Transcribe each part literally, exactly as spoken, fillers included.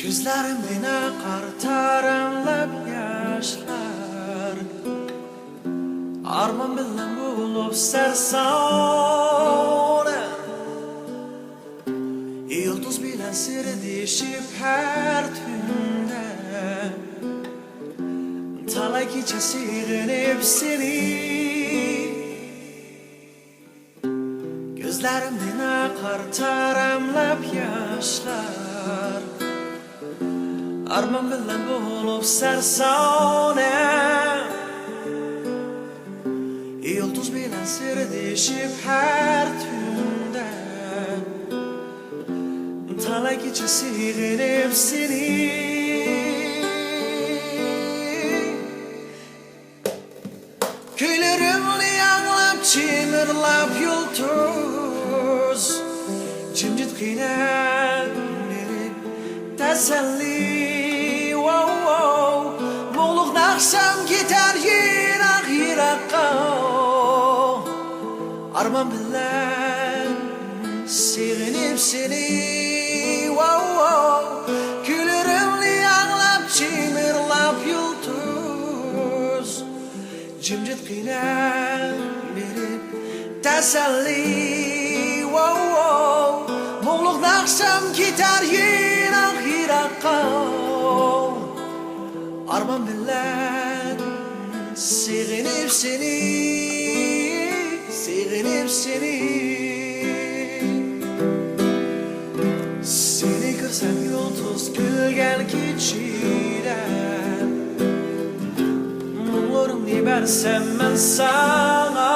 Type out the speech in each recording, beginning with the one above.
كۆزلىرىمدىن ئاقار تاراملاپ ياشلار، ئارمان بىلەن بولۇپ سەرسان. يۇلتۇز بىلەن سىردىشىپ ھەر تۈندە، تالاي كېچە سېغىنىپ سېنى. كۆزلىرىمدىن ئاقار تاراملاپ ياشلار، ئارمان بىلەن بولۇپ سەرسانە. يۇلتۇز بىلەن سىردىشىپ ھەر تۈندە، تالاي كېچە سېغىنىپ سېنى. كۈيلىرىمنى ئاڭلاپ چىمىرلاپ يۇلتۇز، جىمجىت قىيناپ بېرىپ تەسەللى. ۋاۋ، ۋاۋ. مۇڭلۇق ناخشام كېتەر يىراق يىراققا، ئارمان بىلەن سېغىنىپ سېنى. ۋاۋ، ۋاۋ. كۈيلىرىمنى ئاڭلاپ چىمىرلاپ يۇلتۇز، جىمجىت قىيناپ بېرىپ تەسەللى. ۋاۋ، ۋاۋ. مۇڭلۇق ناخشام كېتەر يىراق يىراققا، ئارمان بىلەن سېغىنىپ سېنى، سېغىنىپ سېنى. سېنى كۆرسەم يۇلتۇز كۈلگەن كېچىدە، مۇڭلىرىمنى بەرسەم مەن ساڭا،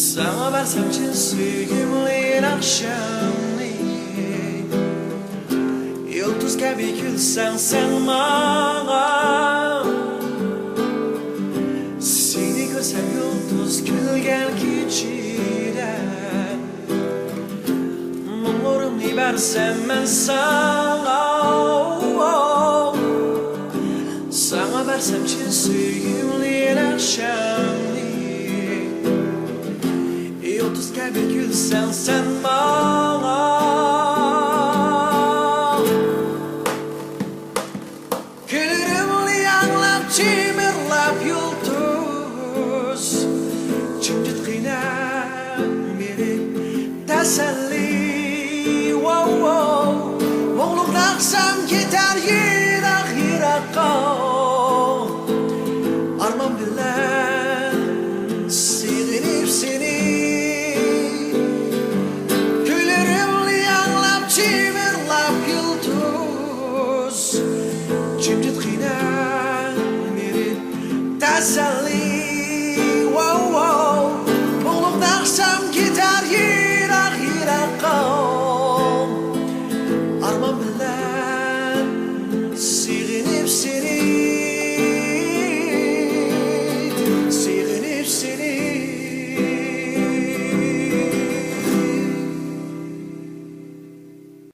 ساڭا بەرسەم چىن سۆيگۈمنى، ناخشامنى. يۇلتۇز كەبى كۈلسەڭ سەن ماڭا، سېنى كۆرسەم يۇلتۇز كۈلگەن كېچىدە، نۇرۇمنى بەرسەم مەن ساڭا، ساڭا بەرسەم چىن سۆيگۈمنى، ناخشامنى. يۇلتۇز كەبى كۈلسەڭ سەن ماڭا.